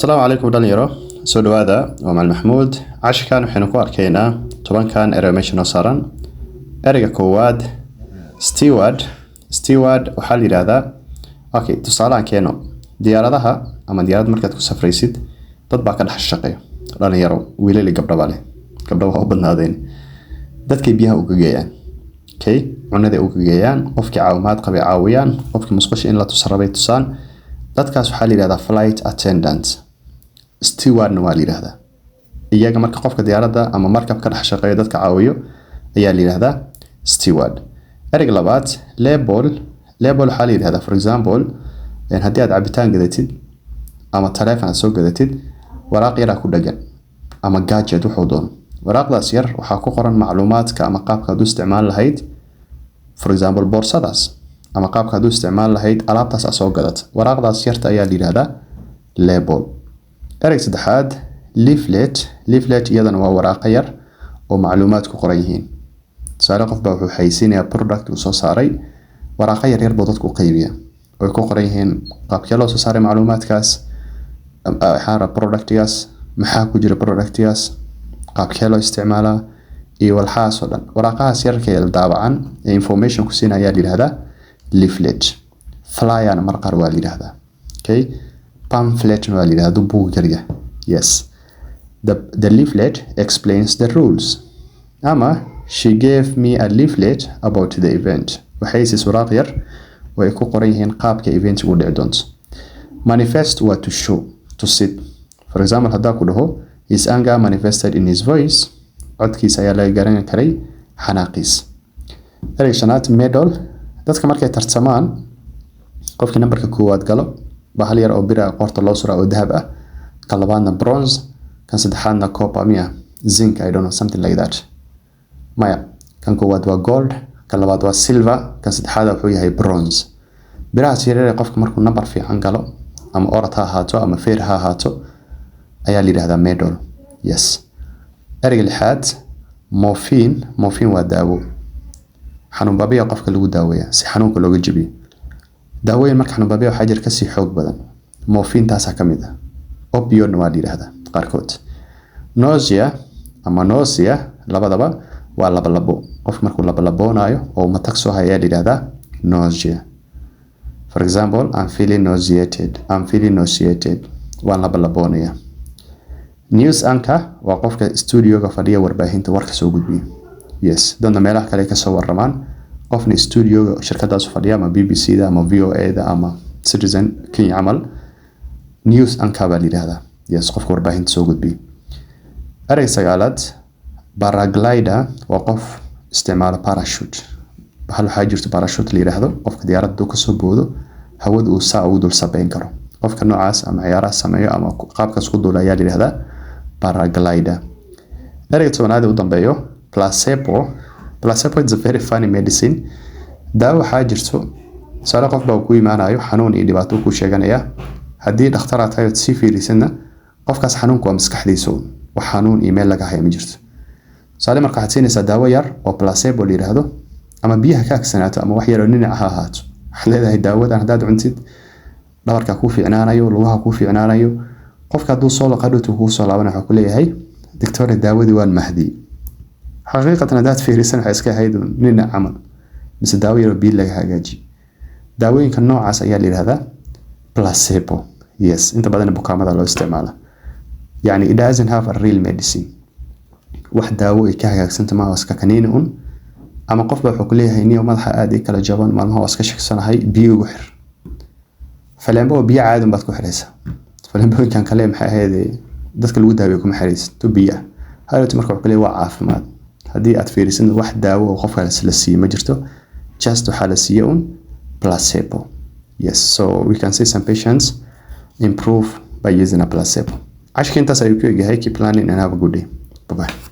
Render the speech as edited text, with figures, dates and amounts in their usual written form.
Asalaamu calaykum dhalinyaro, soo dhawaada. Waa Macalin Maxamuud. Casharkan waxaynu ku arkaynaa 10-kan erey meesha noo saaran. Ereyga koowaad, steward. Steward waxaa la yidhaahdaa, okay, tusaale aan keeno: diyaaradaha ama diyaarad markaad ku safraysid, dad baa ka dhex shaqeeya, dhalinyaro, wiilal iyo gabdhaba leh. Gabdha waa u badnaadeen. Dadkay biyaha uga geeyaan, okay, cunaday uga geeyaan, qofkii caawimaad qabay caawiyaan, qofkii musqusha in la tusa rabay tusaan. Dadkaas waxaa la yidhahdaa flight attendant, stewardna waa la yidhahdaa iyaga. Marka qofka diyaaradda ama markab ka dhex shaqeeyo, dadka caawiyo ayaa la yidhahdaa steward. Ereyga labaad, label. Label waxaa la yidhahdaa, for example, haddii aad cabitaan gadatid ama taleefon aad soo gadatid, waraaq yaraa ku dhagan ama gadget wuxuu doono. Waraaqdaas yar waxaa ku qoran macluumaadka ama qaabka aad u isticmaali lahayd, for example, boorsadaas ama qaabka aad u isticmaali lahayd alaabtaas aad soo gadata. Waraaqdaas yarta ayaa la yidhahdaa label. Ereyga saddexaad, leaflet. Leaflet iyadana waa waraaqo yar oo macluumaad ku qoran yihiin. Tusaale, qof baa wuxuu xayeysiinayaa product uu soo saaray. Waraaqo yar yar buu dadku u qaybiya oo ay ku qoran yihiin qaabkee loo soo saaray macluumaadkaas, waxaa raba productgaas, maxaa ku jira productgaas, qaabkee loo isticmaalaa iyo walxahaas oo dhan. Waraaqahaas yarka ee daabacan ee information ku siinaya ayaa la yidhahdaa leaflet. Flyerna mar qaar waa la yidhahdaa, okay. Pamphletna waa la yidhahdaa hadduu buug yaryahay. Yes, the leaflet explains the rules, ama she gave me a leaflet about the event. Waxay siisay waraaq yar oo ay ku qoran yihiin qaabka eventigu dhici doonto. Manifest waa to show, to sit. For example, haddaa ku dhaho "His anger manifested in his voice", codkiisa ayaa laga garan karay xanaaqiis. Ereyga shanaad, medal. Dadka markay tartamaan, qofkii nambarka koowaad galo, bahal yar oo bir ah qoorta loo suraa oo dahab ah, kan labaadna bronze, kan saddexaadna copper miya, zinc, I don't know, something like that. Maya, kan koowaad waa gold, kan labaad waa silver, kan saddexaad wuxuu yahay bronze. Birahaas yaryar ee qofka markuu number fiican galo, ama orod ha ahaato ama feer ha ahaato, ayaa la yidhahdaa medal. Yes. Ereyga lixaad, morphine. Morphine waa daawo xanuun baabiya, qofka lagu daaweeya si xanuunka looga jebiyo. Daawooyin marka xanuun baabiya waxaa jira kasii xoog badan, morphine taasaa ka mid ah. Opioidna waa la yidhahdaa qaarkood. Nausea ama nausea labadaba waa labolabo. Qofka markuu labalaboonaayo oo matag soo haya ayaa la yidhahdaa nausea. For example, "I'm feeling nauseated", "I'm feeling nauseated", waan labalaboonaya. News anchor waa qofka studioga fadhiya, warbaahinta warka soo gudbiya. Yes, dadna meelaha kale kasoo waramaan, qofna studioga shirkadaas fadhiya, ama BBC da ama VOA da ama Citizen Kenya camal. News anchor baa la yidhahdaa, yes, qofka warbaahinta soo gudbiya. Ereyga sagaalaad, paraglider. Waa qof isticmaala parachute. Bahal waxaa jirto parachute la yidhaahdo, qofka diyaaradda uu kasoo boodo, hawada uu saa ugu dul sabeyn karo. Qofka noocaas ama ciyaaraha sameeyo ama qaabkaas ku duula ayaa la yidhahdaa paraglider. Ereyga 10aad ee u dambeeyo, placebo. Placebo is a very funny medicine. Daawo waxaa jirto, tusaale, qof baa ku imaanayo, xanuun iyo dhibaato ku sheeganaya. Haddii dhakhtar aad tahay ood sii fiirisidna, qofkaas xanuunku waa maskaxdiisa, wax xanuun iyo meel laga haya ma jirto. Tusaale, marka waxaad siinaysaa daawo yar oo placebo la yidhaahdo, ama biyaha ka agsanaato ama wax yar oo ninac ha ahaato. Waxaad leedahay daawadan haddaad cuntid, dhabarka kuu fiicnaanayo, lugaha kuu fiicnaanayo. Qofka hadduu soo laqadhowtu kuu soo laabanaya, waxaa ku leeyahay: "Doctore, daawadii waan mahdiyey." Xaqiiqatan haddaad fiirisan, waxay iska ahayd ninac camal mise daawo yar oo biyo laga hagaajiyo. Daawooyinka noocaas ayaa la yidhahdaa placebo. Yes, inta badan bukaamada loo isticmaala. Yani it doesn't have a real medicine. Wax daawo ay ka hagaagsanta maaha, iska kaniini un. Ama qof baa wuxuu ku leeyahay: "Niyo, madaxa aad ii kala jaban maalmaha, waa iska shaksanahay, biyo igu xir." Faleembo oo biyo caadi baad ku xiraysaa. Faleembooyinkan kale, maxay ahayd, dadka lagu daaweeyo kuma xiraysid, tu biyo ah hadhowti. Marka wuxuu ku leeyahay waa caafimaad. Haddii aad fiirisid, wax daawo oo qofkaas la siiyo ma jirto, just waxaa la siiye un placebo. Yes, so we can say some patients improve by using a placebo. Cashka intaas ayuu ku egyahay. Keep learning and have a good day. Bye bye.